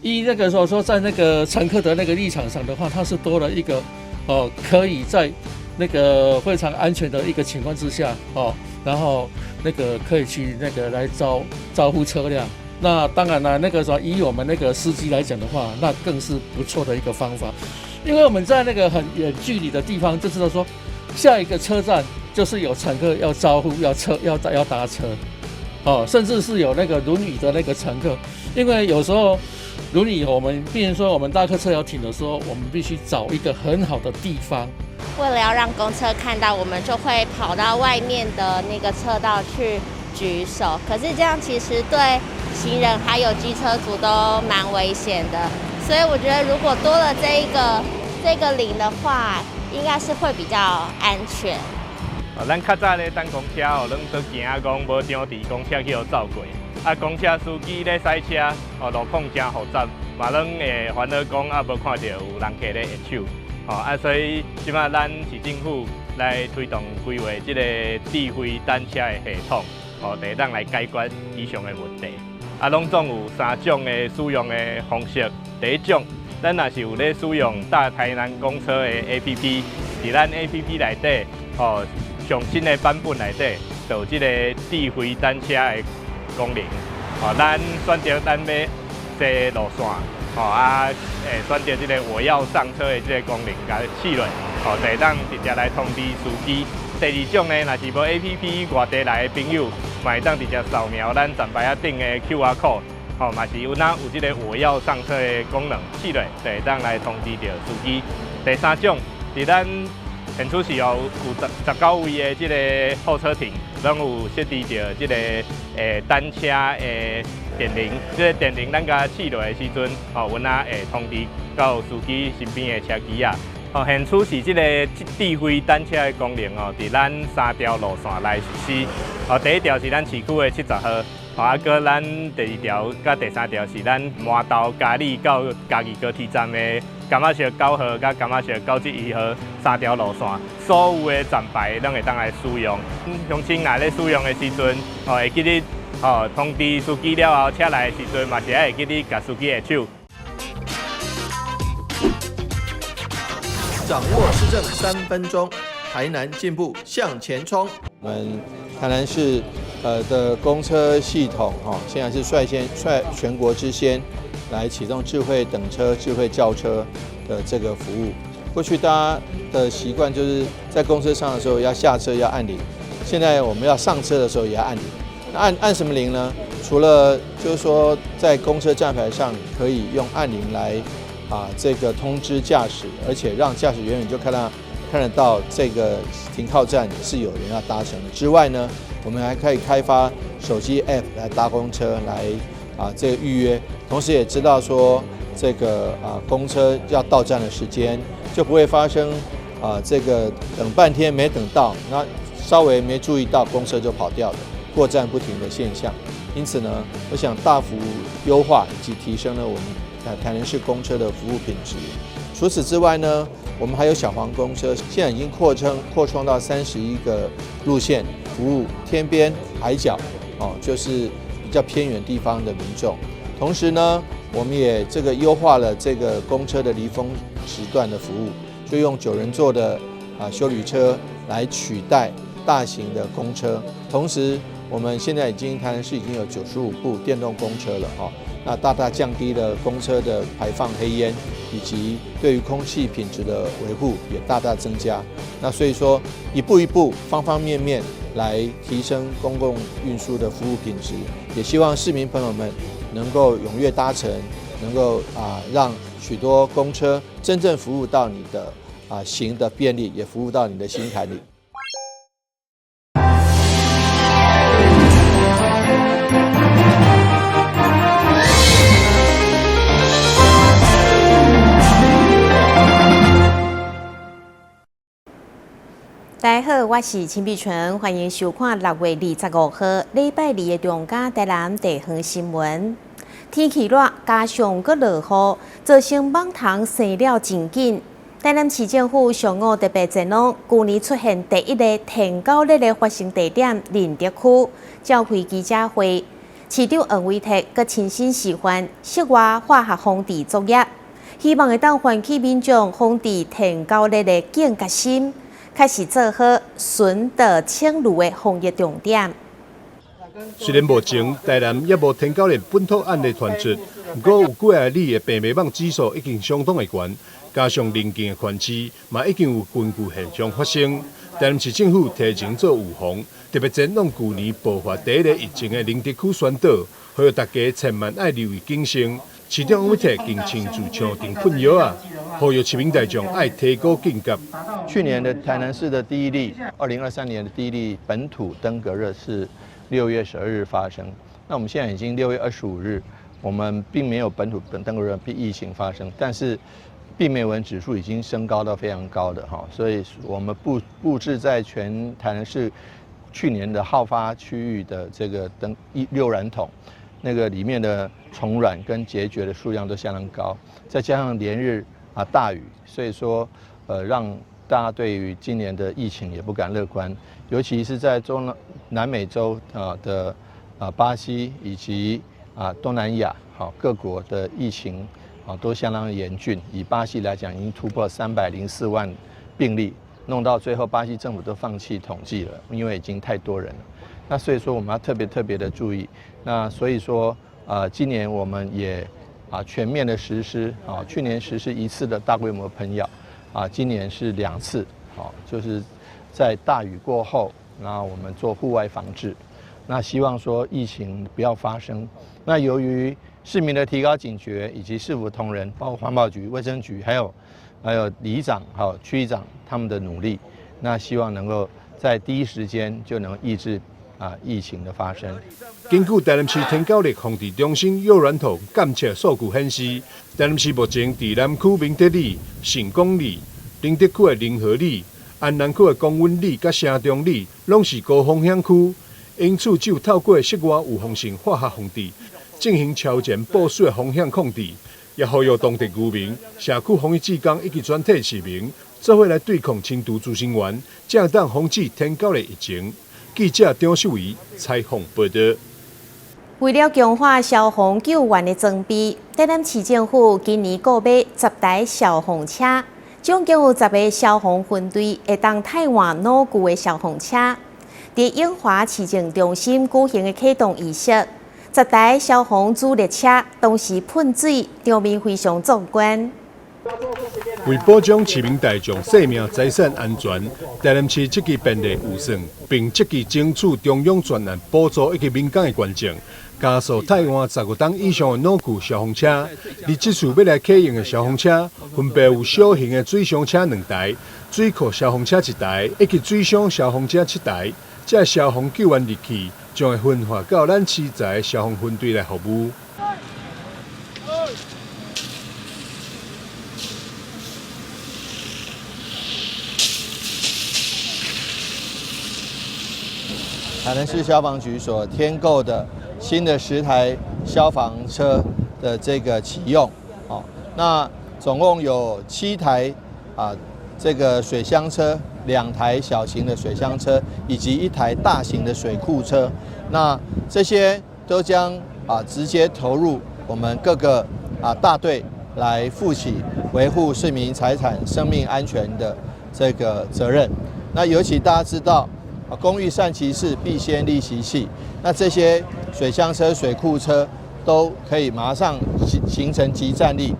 以那個說在那個乘客的那個立場上的話，它是多了一個哦，可以在那個非常安全的一個情況之下哦，然後那個可以去那個來招呼車輛。那當然啦，那個說以我們那個司機來講的話，那更是不錯的一個方法，因為我們在那個很遠距離的地方，就知道說下一個車站就是有乘客要招呼要車要搭車，哦，甚至是有那個輪椅的那個乘客，因為有時候輪椅我們，比如說我們大客車要停的時候，我們必須找一個很好的地方。為了要讓公車看到，我們就會跑到外面的那個車道去舉手。可是這樣其實對行人還有機車族都蠻危險的，所以我覺得如果多了這個鈴的話，應該是會比較安全。哦，咱較早咧等公車哦，攏都驚講無張佇公車去予走過。啊，公車司機咧駛車，哦，路況誠複雜，嘛攏會煩惱講啊，無看著有人客咧揮手。哦，啊，所以這擺咱市政府來推動規劃這個智慧等車的系統，哦，就會當來解決以上的問題。啊，攏總有三種的使用的方式。第一種，咱若是有咧使用大台南公車的 APP，佇咱 APP 內底，哦，上新的版本內底，就有這個智慧等車的功能。哦，咱選擇咱欲坐路線，哦啊，選擇這個我要上車的這個功能，共試落，哦，就會當直接來通知司機。第二種呢，若是無 APP 外地來的朋友，嘛會當直接掃描咱站牌仔頂的 QR code，吼，嘛是有哪有這個我要上車的功能，試落就會當來通知著司機。第三種，佇咱現處市哦，有19位的這個候車亭，攏有設置著這個單車的電鈴，這個電鈴咱共試落的時陣，吼，阮仔會通知到司機身邊的車機仔。哦，現處是這個智慧等車的功能哦，佇咱三條路線來實施。哦，第一條是咱市區的70號，哦，啊，閣咱第二條佮第三條是咱饅頭嘉里到嘉義高鐵站的柑仔石9號佮柑仔石91號三條路線，所有的站牌攏會當來使用。鄉親若咧使用的時陣，哦，會記得哦通知司機了後，車來的時陣嘛是愛會記得共司機揮手。掌握市政3分鐘，台南進步向前衝。我們台南市的公車系統哈，現在是率先率全國之先來啟動智慧等車、智慧叫車的這個服務。過去大家的習慣就是在公車上的時候要下車要按鈴，現在我們要上車的時候也要按鈴。那按什麼鈴呢？除了就是說在公車站牌上可以用按鈴來這個通知駕駛，而且讓駕駛遠遠就看得到這個停靠站是有人要搭乘的之外呢，我們還可以開發手機 App 來搭公車，來這個預約，同時也知道說這個公車要到站的時間，就不會發生這個等半天沒等到，那稍微沒注意到公車就跑掉了，過站不停的現象。因此呢，我想大幅優化以及提升了我們台南市公車的服務品質。除此之外呢，我們還有小黃公車，現在已經擴充到31個路線，服務天邊海角，哦，就是比較偏遠地方的民眾。同時呢，我們也這個優化了這個公車的離峰時段的服務，就用9人座的休旅車來取代大型的公車。同時，我們現在已經台南市已經有95部電動公車了，哈。那大大降低了公車的排放黑煙，以及對於空氣品質的維護也大大增加。那所以說，一步一步、方方面面來提升公共運輸的服務品質，也希望市民朋友們能夠踴躍搭乘，能夠讓許多公車真正服務到你的行的便利，也服務到你的心坎裡。大家好，我是陳碧純，歡迎收看6月25號禮拜二的中嘉台南地方新聞。天氣熱，加上閣落雨，造成蠓蟲生了真緊。台南市政府上午特別前往舊年出現第一例天狗熱的發生地點仁德區，召開記者會。市長黃偉哲閣親身示範室外化學防治作業，希望會當喚起民眾防治天狗熱的警覺心，開始做好巡倒清除的防疫重點。雖然目前台南猶無天狗熱本土案例傳出，毋過有幾个里的病媒蚊指數已經相當的懸，加上鄰近的縣市嘛已經有群聚現象發生。台南市政府提前做預防，特別前往舊年爆發第一个疫情的寧德區宣導，呼籲大家千萬愛留意警訊。市長黃偉哲更親自上陣噴藥仔，呼籲市民大眾愛提高警覺。去年的台南市的第一例，2023年的第一例本土登革熱是6月12日發生。那我們現在已經6月25日，我們並沒有本土登革熱疫情發生，但是病媒蚊指數已經升高到非常高的哈，所以我們佈置在全台南市去年的好發區域的這個登一誘卵桶，那個裡面的蟲卵跟孑孓的數量都相當高，再加上連日啊大雨，所以說讓大家對於今年的疫情也不敢樂觀，尤其是在中南美洲啊的啊巴西以及啊東南亞好各國的疫情啊都相當嚴峻。以巴西來講，已經突破304萬病例，弄到最後巴西政府都放棄統計了，因為已經太多人了。那所以說我們要特別特別的注意。那所以說啊，今年我們也啊全面的實施啊，去年實施一次的大規模噴藥。啊，今年是兩次，好，就是在大雨過後，那我們做戶外防治，那希望說疫情不要發生。那由於市民的提高警覺，以及市府同仁，包括環保局、衛生局，還有里長、還有區長他們的努力，那希望能夠在第一時間就能抑制啊疫情的發生。根據台南市天狗熱防治中心誘卵桶監測數據顯示，台南市目前佇南區明德里、成功里、寧德區的仁和里、安南區的公穩里佮城中里，攏是高風險區，因此只有透過室外預防性化學防治，進行超前部署的風險控制，也呼籲當地居民、社區防疫志工以及全體市民，做伙來對抗輕毒滋生源，才會當防止天狗熱疫情。記者張秀儀採訪報導。為了強化消防救援的裝備，台南市政府今年購買10台消防車，總共有10個消防分隊會當替換老舊的消防車。佇永華市政中心舉行的啟動儀式，10台消防主力車同時噴水，場面非常壯觀。為保障市民大眾生命財產安全，台南市積極編列預算，並積極爭取中央專案補助以及民間的捐贈，加速替換15噸以上的老舊消防車。而這次欲來啟用的消防車，分別有小型的水箱車兩台、水庫消防車一台，以及水箱消防車七台。這消防救援利器將會分發到咱市的消防分隊來服務。台南市消防局所添購的新的10台消防車的這個啟用，哦，那總共有7台啊，這個水箱車，2台小型的水箱車，以及1台大型的水庫車，那這些都將啊直接投入我們各個啊大隊來負起維護市民財產、生命安全的這個責任。那尤其大家知道，啊，工欲善其事，必先利其器。那這些水箱車、水庫車都可以馬上形成即戰力。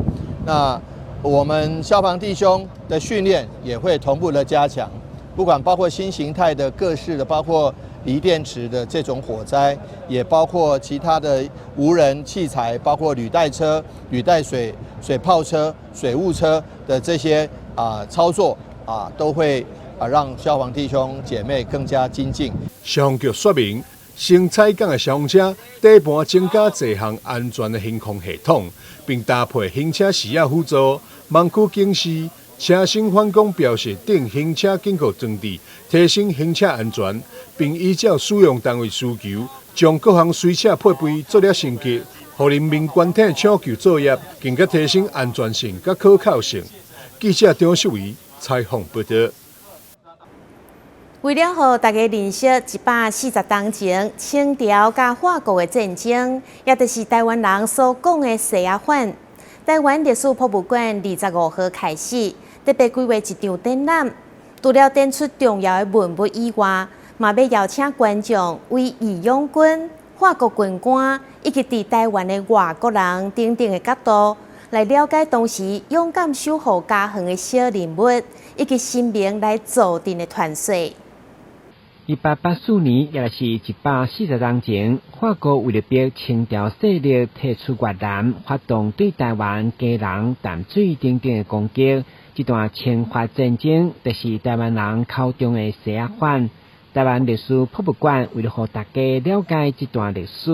那我們消防弟兄的訓練也會同步的加強，不管包括新形態的各式的，包括鋰電池的這種火災，也包括其他的無人器材，包括履帶車、履帶水炮車、水霧車的這些啊操作啊，都會啊讓消防弟兄姐妹更加精進。消防局說明，新採購的消防車底盤增加這項安全的行控系統，並搭配行車視野輔助、盲區警示、車身反光標識等行車警告裝置，提升行車安全，並依照使用單位需求，將各項隨車配備做了升級，予人民全體搶救作業更加提升安全性佮可靠性。記者張秀維採訪報導。為了予大家認識140冬前清朝佮法國的戰爭，也就是台灣人所講的西仔反。台灣歷史博物館25號開始特別規劃一場展覽，除了展出重要的文物以外，嘛欲邀請觀眾為義勇軍、法國軍官以及佇台灣的外國人等等的角度，來了解當時勇敢守護家園的小人物，以及神明來助陣的傳說。1884年，也就是140冬前，法國為著逼清朝勢力退出越南，發動對台灣、基隆、淡水等等的攻擊。這段清法戰爭，就是台灣人口中的西仔反。台灣歷史博物館為著予大家了解這段歷史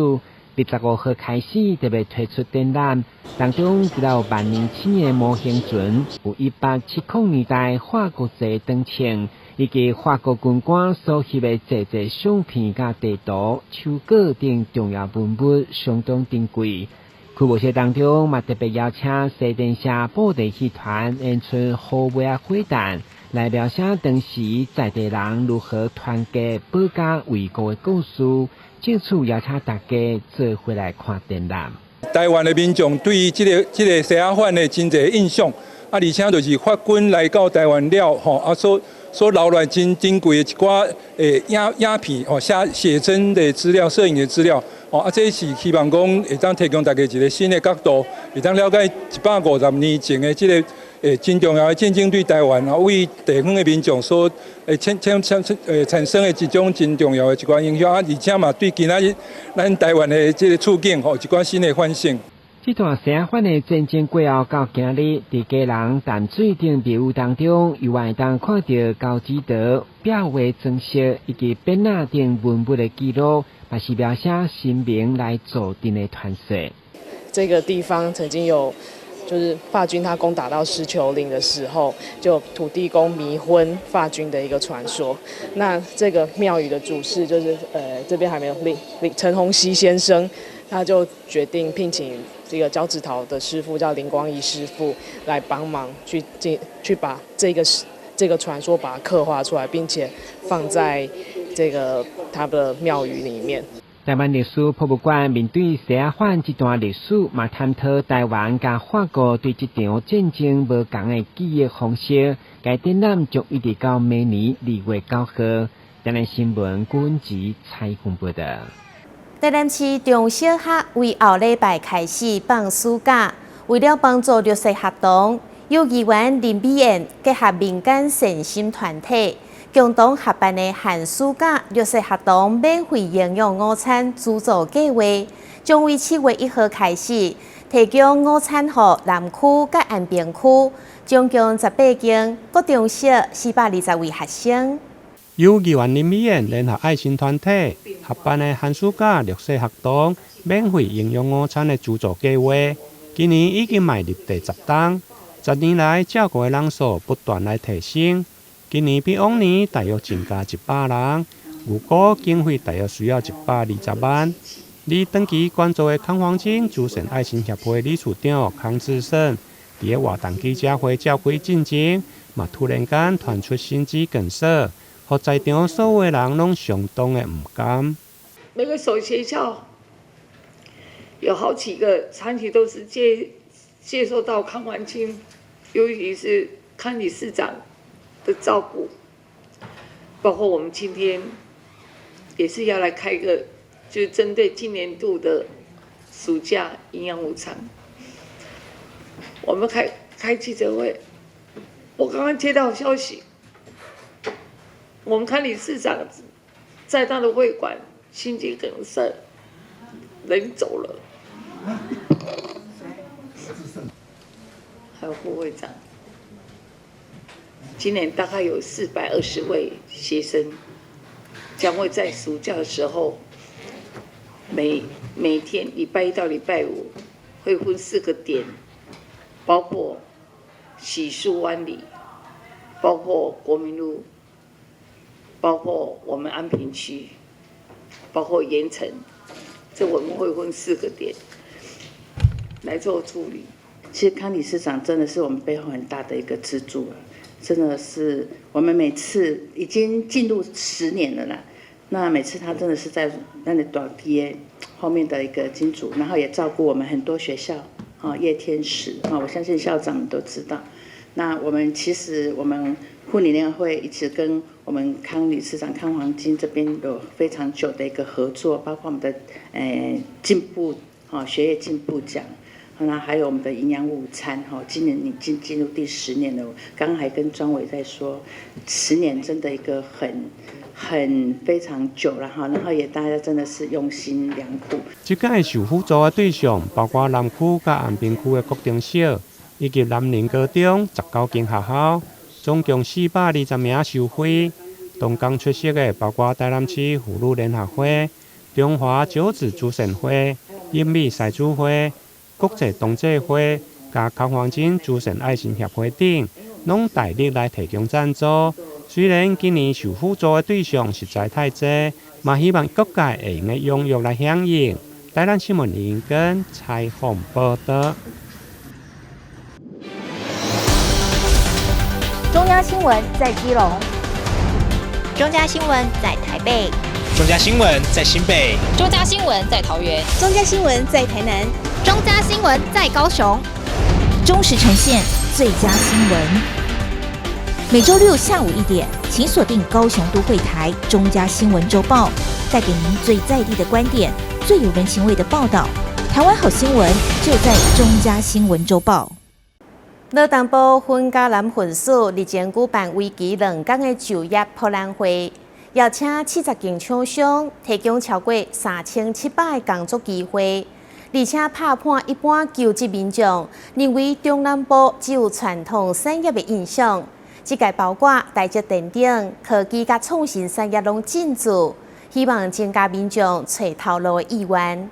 ，25號開始特別推出展覽，當中除了有萬年青的模型船，有1870年代法國坐燈槍，以及法國軍官所翕的濟濟相片、佮地圖、手稿等重要文物，相當珍貴。開幕式當中嘛特別邀請西電社布袋戲團演出虎尾仔火誕，來描寫當時在地人如何團結保家衛國的故事。藉此邀請大家做伙來看展覽。台灣的民眾對於這個西仔反的真濟印象，啊，而且就是法軍來到台灣了，吼，啊所留來真珍貴的一寡影片，吼，寫真的資料、攝影的資料，吼，啊，這是希望講會當提供大家一個新的角度，會當了解150年前的這個真重要的戰爭對台灣啊，為地方的民眾所產生的一種真重要的一寡影響，啊，而且嘛對今仔日咱台灣的這個處境，吼，一寡新的反省。這段西仔反的戰爭過後，到今日，佇基隆淡水等廟宇當中，猶會當看著交趾陶、壁畫裝飾以及匾仔等文物的記錄，嘛是描寫神明來助陣的傳說。這個地方曾經有，就是法軍他攻打到獅丘嶺的時候，就土地公迷昏法軍的一個傳說。那這個廟宇的主事就是這邊還沒有林林陳鴻熙先生，他就決定聘請這個交趾陶的師傅叫林光義師傅來幫忙去把這個傳說把它刻畫出來，並且放在這個他的廟宇裡面。台灣歷史博物館面對西仔反這段歷史，嘛探討台灣佮法國對這場戰爭無仝的記憶方式。該展覽將一直到明年2月9號。台南新聞郭文吉採訪報道。台南市中小學為後禮拜開始放暑假，為了幫助弱勢學童，幼兒園林美燕結合民間善心團體，共同合辦的寒暑假弱勢學童免費營養午餐資助計劃，將於7月1號開始提供午餐予南區佮安平區，總共18間國中小420位學生。幼兒園林美燕聯合愛心團體合辦的寒暑假弱勢學童免費營養午餐的資助計劃，今年已經邁入第10冬。10年來照顧的人數不斷來提升，今年比往年大約增加100人，預估經費大約需要120萬。而長期關注的康黃金慈善愛心協會理事長康志勝，佇个活動記者會召開進前，嘛突然間傳出心肌梗塞，予在場所有的人攏相當的毋甘。每個所學校有好幾個長期都是接受到康環清，尤其是康理事長的照顧，包括我們今天也是要來開個，就是針對今年度的暑假營養午餐，我們開記者會，我剛剛接到消息，我們康理事長在他的會館心肌梗塞，人走了，還有副會長，今年大概有420位學生將會在暑假的時候，每天禮拜一到禮拜五會分四個點，包括洗漱灣里，包括國民路，包括我們安平區，包括鹽埕，這我們會分四個點來做處理。其實康理事長真的是我們背後很大的一個支柱啊。真的是我們每次已經進入10年了啦。那每次他真的是在那裡大街後面的一個金主，然後也照顧我們很多學校，啊，葉天使啊，我相信校長們都知道。那我們其實我們婦女聯合會一直跟我們康理事長康黃金這邊有非常久的一個合作，包括我們的進步啊學業進步獎，那還有我們的營養午餐哈，今年已經進入第10年了。剛剛還跟專委在說，十年真的一個很非常久了哈，然後也大家真的是用心良苦。這屆受輔助的對象包括南區佮安平區的國中小，以及南寧高中19間學校，總共420名受惠。同工出席的包括台南市婦女聯合會、中華九子慈善會、英美賽主會、國際同濟會、佮康黃金慈善愛心協會等，攏大力來提供贊助。雖然今年受輔助的對象實在太濟，嘛希望各界會用得踴躍來響應。台南新聞林根採訪報道。中央新聞在基隆，中嘉新聞在台北，中嘉新聞在新北，中嘉新聞在桃園，中嘉新聞在台南，中嘉新聞在高雄，忠實呈現最佳新聞。每週六下午1點，請鎖定高雄都會台中嘉新聞週報，帶給您最在地的觀點，最有人情味的報道。台灣好新聞就在中嘉新聞週報。勞動部雲嘉南分署日前舉辦為期2天的就業博覽會，邀請70間廠商提供超過3700個工作機會，而且拍破一般求職民眾認為中南部只有傳統產業的印象。這屆包括台積電等科技佮創新產業攏進駐，希望增加民眾揣頭路的意願。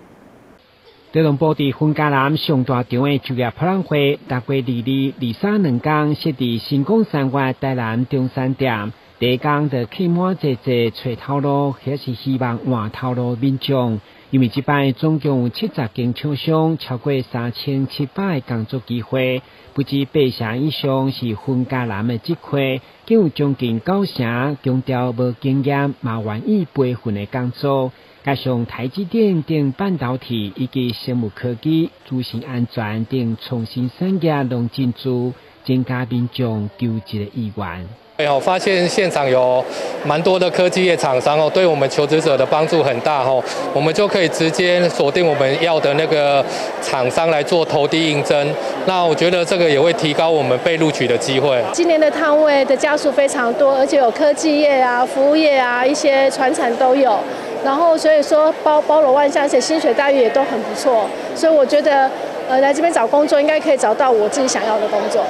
勞動部佇雲嘉南上大場的就業博覽會，6月22、23兩天設佇新港三越台南中山店。第一工就客滿濟濟揣頭路，或是希望換頭路民眾。因為這擺總共有70間廠商，超過3700個工作機會，不止八成以上是雲嘉南的職缺，更有將近九成強調無經驗嘛願意培訓的工作。加上台積電等半導體以及生物科技、資訊安全等創新產業攏進駐，增加民眾求職的意願。哦，發現現場有蠻多的科技業廠商哦，對我們求職者的幫助很大哦，我們就可以直接鎖定我們要的那個廠商來做投遞應徵。那我覺得這個也會提高我們被錄取的機會。今年的攤位的家數非常多，而且有科技業啊、服務業啊、一些傳產都有。然後所以說包羅萬象，而且薪水待遇也都很不錯，所以我覺得，來這邊找工作應該可以找到我自己想要的工作。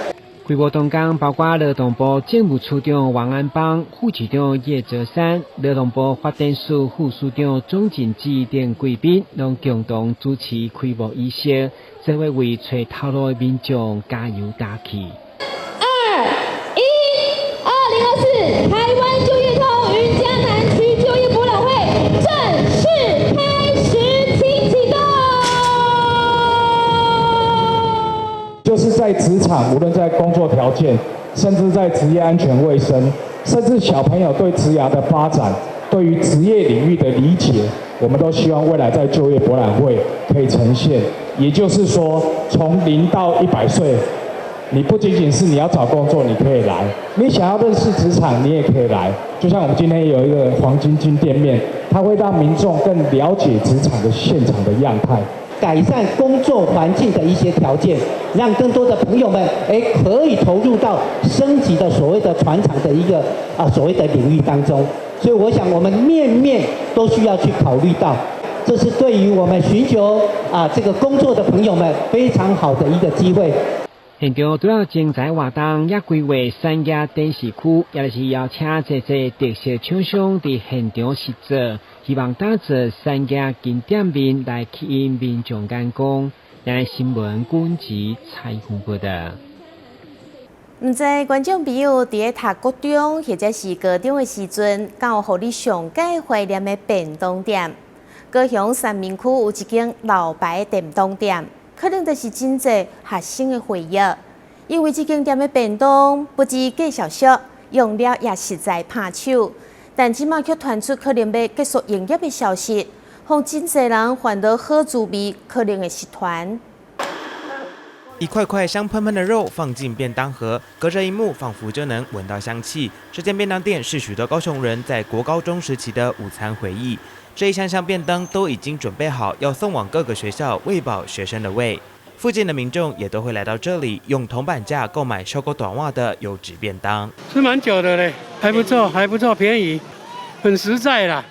開幕當天，包括勞動部政務處長王安邦、副處長葉澤山、勞動部發展署副署長鍾進志等貴賓，攏共同主持開幕儀式，做伙為揣頭路的民眾加油打氣。二一，2024台灣就業通雲嘉南區就業博覽會正式開始，請啟動。就是在職場，無論在工作條件，甚至在職業安全衛生，甚至小朋友對職涯的發展，對於職業領域的理解，我們都希望未來在就業博覽會可以呈現。也就是說，從0到100歲，你不僅僅是你要找工作，你可以來；你想要認識職場，你也可以來。就像我們今天有一個黃金金店面，它會讓民眾更了解職場的現場的樣態。改善工作環境的一些條件，讓更多的朋友們可以投入到升級的所謂的傳產的一個所謂的領域當中。所以我想我們面面都需要去考慮到，這是對於我們尋求這個工作的朋友們非常好的一個機會。現場除了精彩活動，也規劃產業展示區，也就是邀請濟濟特色廠商佇現場實作，希望打造產業新店面來吸引民眾眼光。台新聞軍籍採訪報道。毋知觀眾朋友佇咧讀國中或者是高中的時陣，敢有予你上蓋懷念的便當店？高雄三民區有一間老牌便當店，可能就是真濟學生的回憶。因為這間店的便當不止價數俗，用料也實在拍手。但這馬卻傳出可能欲結束營業的消息，予真濟人煩惱好滋味可能會失傳。一塊塊香噴噴的肉放進便當盒，隔着螢幕仿佛就能聞到香氣。這間便當店是許多高雄人在國高中時期的午餐回憶。這一箱箱便當都已經準備好，要送往各個學校餵飽學生的胃。附近的民眾也都會來到這裡，用銅板價購買燒鍋短襪的優質便當。吃蠻久的嘞，還不錯，還不錯，便宜，很實在啦，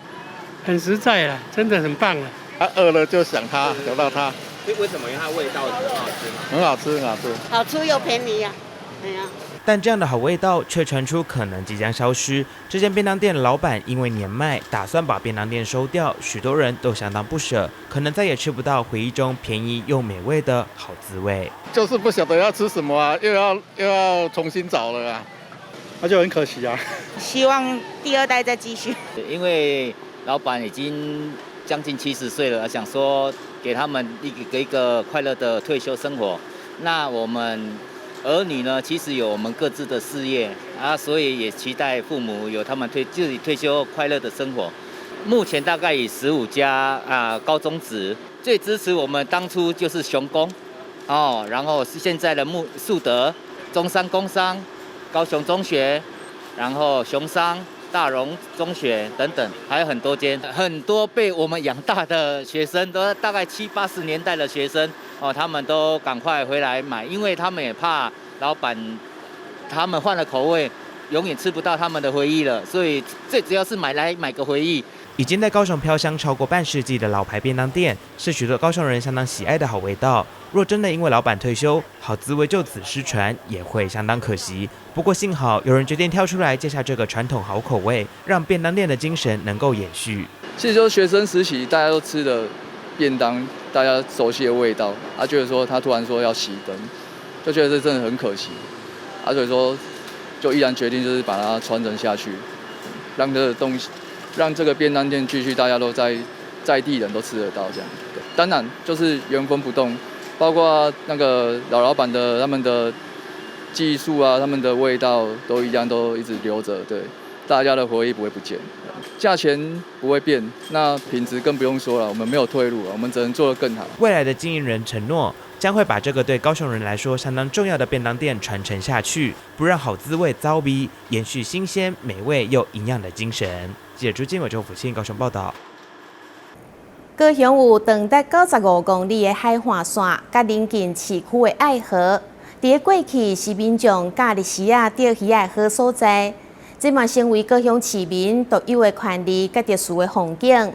很實在啦，真的很棒啦。他餓了就想他，想到他。為什麼？因為它味道很好吃嗎？很好吃，很好吃。好吃又便宜呀，對呀。但這樣的好味道卻傳出可能即將消失。這間便當店老闆因為年邁，打算把便當店收掉，許多人都相當不捨，可能再也吃不到回憶中便宜又美味的好滋味。就是不曉得要吃什麼啊，又要重新找了啊，那就很可惜啊。希望第二代再繼續。因為老闆已經將近70歲了，想說給他們一個快樂的退休生活。那我們兒女呢，其實有我們各自的事業啊，所以也期待父母有他們自己退休快樂的生活。目前大概以15家啊高中職，最支持我們當初就是雄工哦，然後是現在的木樹德、中山工商、高雄中學，然後雄商、大榮中學等等，還有很多間，很多被我們養大的學生，都大概七八十年代的學生哦，他們都趕快回來買，因為他們也怕老闆他們換了口味，永遠吃不到他們的回憶了，所以最主要是買來買個回憶。已經在高雄飄香超過半世紀的老牌便當店，是許多高雄人相當喜愛的好味道。若真的因為老闆退休，好滋味就此失傳，也會相當可惜。不過幸好有人決定跳出來接下這個傳統好口味，讓便當店的精神能夠延續。其實就學生時期大家都吃的便當，大家熟悉的味道，啊，覺得說他突然說要熄燈，就覺得這真的很可惜。啊，所以說就毅然決定就是把它傳承下去，讓這個東西，讓這個便當店繼續，大家都在地人都吃得到這樣。當然就是原封不動，包括那個老老闆的他們的技術啊，他們的味道都一樣，都一直留着。對，大家的回憶不會不見，價錢不會變，那品質更不用說了。我們沒有退路，我們只能做得更好。未來的經營人承諾，將會把這個對高雄人來說相當重要的便當店傳承下去，不讓好滋味走味，延續新鮮、美味又營養的精神。記者朱建偉、周福慶高雄報道。高雄有長達95公里的海岸線，佮鄰近市區的愛河。佇過去是民眾假日時仔釣魚的好所在，這嘛成為高雄市民獨有的權利佮特殊的風景。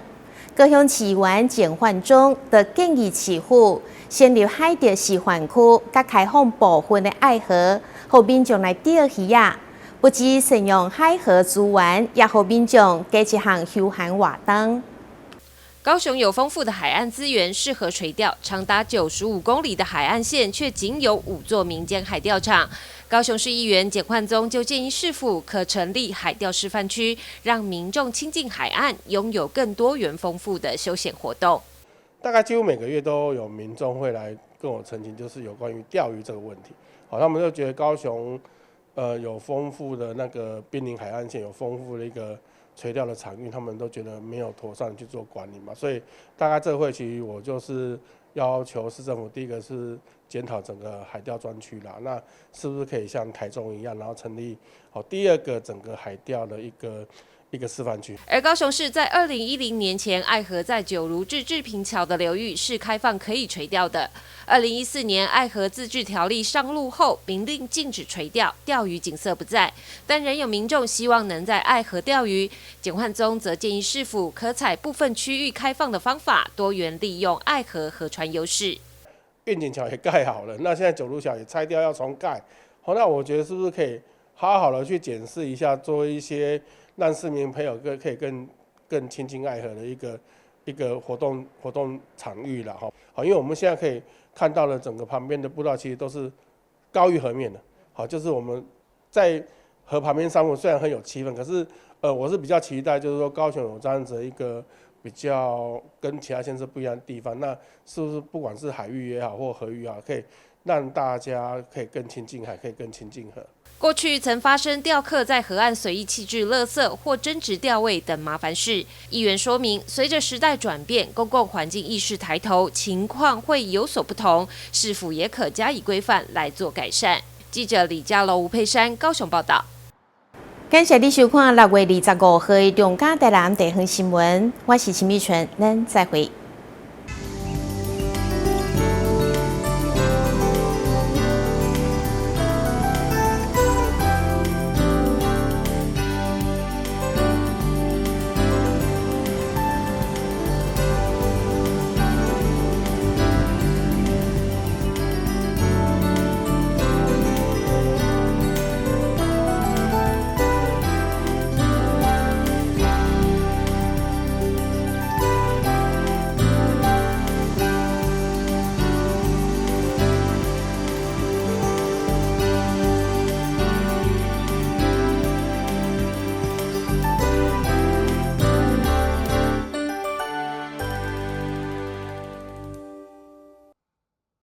高雄市議員簡煥忠就建議市府成立海釣示範區，佮開放部分的愛河，予民眾來釣魚仔。不只善用海河資源，也予民眾加一項休閒活動。高雄有豐富的海岸資源，適合垂釣。長達95公里的海岸線，卻僅有五座民間海釣場。高雄市議員簡煥宗就建議市府可成立海釣示範區，讓民眾親近海岸，擁有更多元豐富的休閒活動。大概幾乎每個月都有民眾會來跟我陳情，就是有關於釣魚這個問題。好，他們就覺得高雄，有豐富的那個濱臨海岸線，有豐富的一個垂釣的場域，他們都覺得沒有妥善去做管理嘛，所以大概這會期我就是要求市政府，第一個是檢討整個海釣專區啦，那是不是可以像台中一樣，然後成立好第二個整個海釣的一個示範區。而高雄市在2010年前，愛河在九如至治平橋的流域是開放可以垂釣的。2014年愛河自治條例上路後，明令禁止垂釣，釣魚景色不再，但仍有民眾希望能在愛河釣魚。簡煥宗則建議市府可採部分區域開放的方法，多元利用愛河河川優勢。願景橋也蓋好了，那現在九如橋也拆掉要重蓋，好，那我覺得是不是可以好好的去檢視一下，做一些讓市民朋友更可以更親近愛河的一個活動場域了哈。好，因為我們現在可以看到了整個旁邊的步道其實都是高於河面的，好，就是我們在河旁邊散步雖然很有氣氛，可是我是比較期待就是說高雄有這樣子一個比較跟其他縣市不一樣的地方，那是不是不管是海域也好或河域也好，可以讓大家可以更親近海，可以更親近河。過去曾發生釣客在河岸隨意棄置垃圾或爭執釣位等麻煩事。議員說明，隨着時代轉變，公共環境意識抬頭，情況會有所不同，市府也可加以規範來做改善。記者李嘉樓、吳佩珊高雄報道。感謝你收看6月25號的中嘉台南地方新聞，我是陳美純，咱再會。